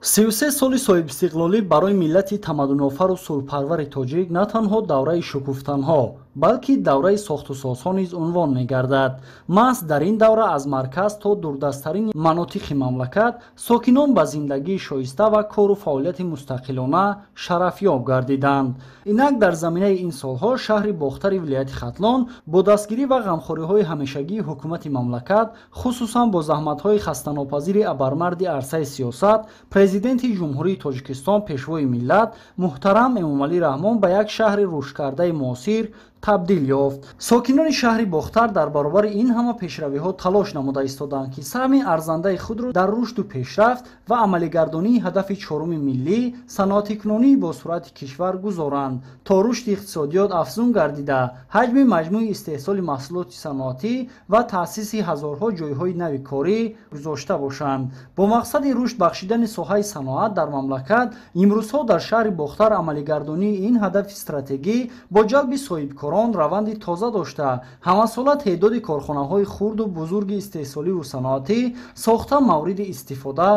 33 соли соҳибистиқлолӣ барои миллати тамаддунофару сулҳпарвари тоҷик на танҳо давраи шукуфтанҳо, балки давраи сохтусозҳо низ унвон мегардад. Маҳз дар ин давра аз марказ то дурдасттарин манотиқи мамлакат сокинон ба зиндагии шоиста ва кору фаъолияти мустақилона шарафёб гардиданд. Инак дар заминаи ин солҳо шаҳри Бохтари вилояти Хатлон бо дастгирӣ ва ғамхориҳои ҳамешагии ҳукумати мамлакат, хусусан бо заҳматҳои хастанопазири абармарди арсаи сиёсат, президенти Ҷумҳурии Тоҷикистон, пешвои миллат муҳтарам Эмомалӣ Раҳмон ба як шаҳри рушдкардаи муосир табдил ёфт. Сокинони шаҳри Бохтар дар баробари ин ҳама пешравиҳо талош намуда истоданд, ки саҳми арзандаи худро дар рушду пешрафт ва амалигардонии ҳадафи чоруми миллӣ, саноатикунонии босуръати кишвар гузоранд, то рушди иқтисодиёт афзун гардида, ҳаҷми маҷмӯи истеҳсоли маҳсулоти саноатӣ ва таъсиси ҳазорҳо ҷойҳои нави корӣ гузошта бошанд. Бо мақсади рушд бахшидани соҳаи саноат дар мамлакат, имрӯзҳо дар шаҳри Бохтар амалигардонии ин ҳадафи стратегӣ бо ҷалби соҳибкорон раванди тоза дошта, ҳамасола теъдоди корхонаҳои хурду бузурги истеҳсоливу саноатӣ сохта мавриди истифода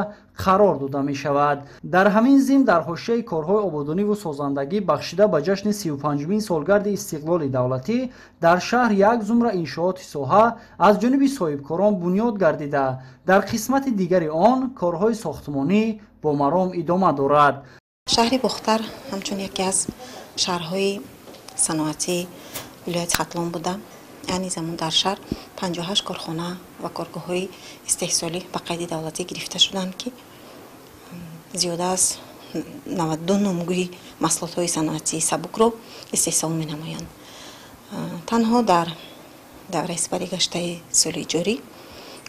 қарор дода мешавад. Дар ҳамин зимн дар ҳошияи корҳои ободониву созандагӣ бахшида ба ҷашни 35-умин солгарди истиқлоли давлатӣ дар шаҳр як зумра иншооти соҳа аз ҷониби соҳибкорон бунёд гардида, дар қисмати дигари он корҳои сохтмонӣ бо маром идома дорад. Шаҳри Бохтар ҳамчун яке аз шаҳрҳои саноатии вилояти Хатлон буда, айни замон дар шаҳр 58 корхона ва коргоҳҳои истеҳсолӣ ба қайди давлатӣ гирифта шуданд, ки зиёда аз 92 номгӯи маҳсулотҳои саноатии сабукро истеҳсол менамоянд. Танҳо дар давраи сипарӣ гаштаи соли ҷорӣ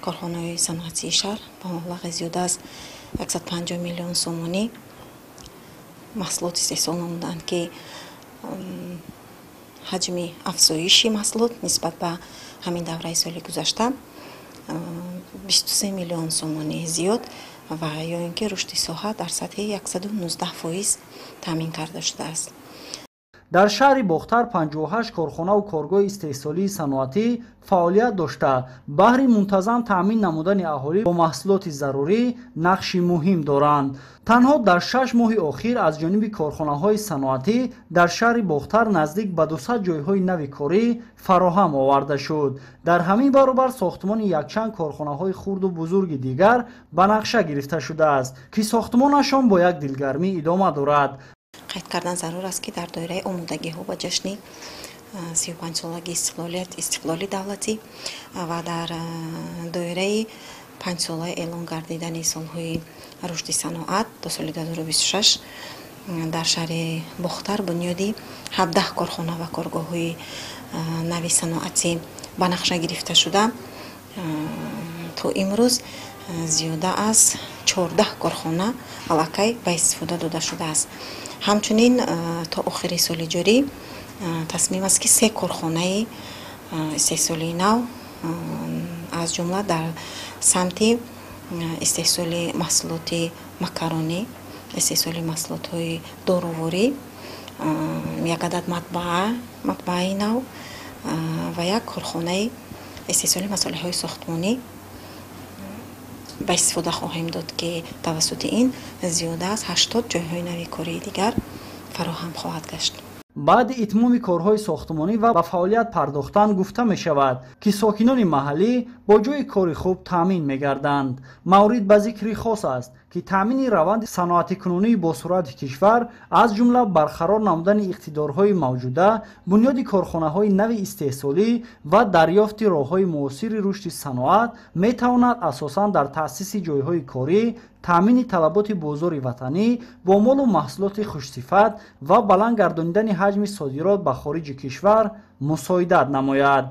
корхонаҳои саноатии шаҳр ба маблағи зиёда аз 150 миллион сомонӣ маҳсулот истеҳсол намуданд, ки ҳаҷми афзоиши маҳсулот нисбат ба ҳамин давраи соли гузашта 23 миллион сомонӣ зиёд ва ё ин ки рушди соҳа дар сатҳи 119% таъмин карда шудааст. Дар шаҳри Бохтар 58 корхонаву коргоҳи истеҳсолии саноатӣ фаъолият дошта, баҳри мунтазам таъмин намудани аҳолӣ бо маҳсулоти зарурӣ нақши муҳим доранд. Танҳо дар 6 моҳи охир аз ҷониби корхонаҳои саноатӣ дар шаҳри Бохтар наздик ба 200 ҷойҳои нави корӣ фароҳам оварда шуд. Дар ҳамин баробар сохтмони якчанд корхонаҳои хурду бузурги дигар ба нақша гирифта шудааст, ки сохтмонашон бо як дилгармӣ идома дорад. Қайд кардан зарур аст, ки дар доираи омодагиҳо ба ҷашни 35-солагии истиқлоли давлатӣ ва дар доираи 5-солаи эълон гардидани солҳои рушди саноат то соли 2026 дар шаҳри Бохтар бунёди 17 корхона ва коргоҳҳои нави саноатӣ ба нақша гирифта шуда, то имрӯз зиёда аз 14 корхона аллакай ба истифода дода шудааст. Ҳамчунин то охири соли ҷорӣ тасмим аст, ки 3 корхонаи истеҳсолии нав, аз ҷумла дар самти истеҳсоли маҳсулоти макаронӣ, истеҳсоли маҳсулотҳои доруворӣ, як адад матбааи нав ва як корхонаи истеҳсоли масолеҳҳои сохтмонӣ ба истифода хоҳем дод, ки тавассути ин зиёда аз 80 ҷойҳои нави кории дигар фароҳам хоҳад гашт. Баъди итмоми корҳои сохтмонӣ ва ба фаъолият пардохтан гуфта мешавад, ки сокинони маҳаллӣ бо ҷойи кори хуб таъмин мегарданд. Маврид ба зикри хос аст, ки таъмини раванди саноатикунонии босуръати кишвар, аз ҷумла барқарор намудани иқтидорҳои мавҷуда, бунёди корхонаҳои нави истеҳсолӣ ва дарёфти роҳҳои муосири рушди саноат метавонад асосан дар таъсиси ҷойҳои корӣ, таъмини талаботи бозори ватанӣ бо молу маҳсулоти хушсифат ва баланд гардонидани ҳаҷми содирот ба хориҷи кишвар мусоидат намояд.